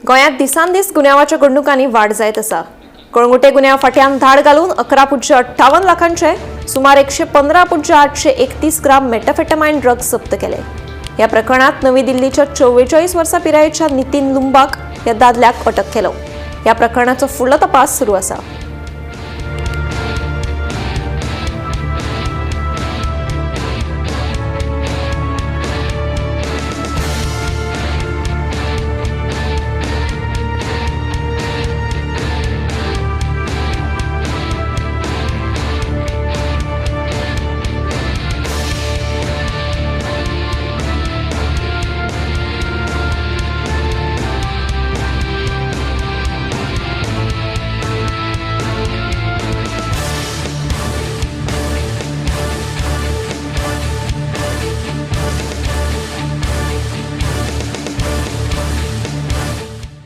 गोंयांत दिसान दीस गुन्यांवाच्या घडणुकांनी वाड जायत आसा. कळंगुटे गुन्यांव फाट्यान धाड घालून 11.58 लाखांचे सुमार 115.831 ग्राम मेटाफेटामाइन ड्रग्ज जप्त केले. ह्या प्रकरणात नवी दिल्लीच्या 44 वर्सां पिरायेच्या नितीन लुंबाक ह्या दादल्याक अटक केलो. ह्या प्रकरणाचो फुडलो तपास सुरू आसा.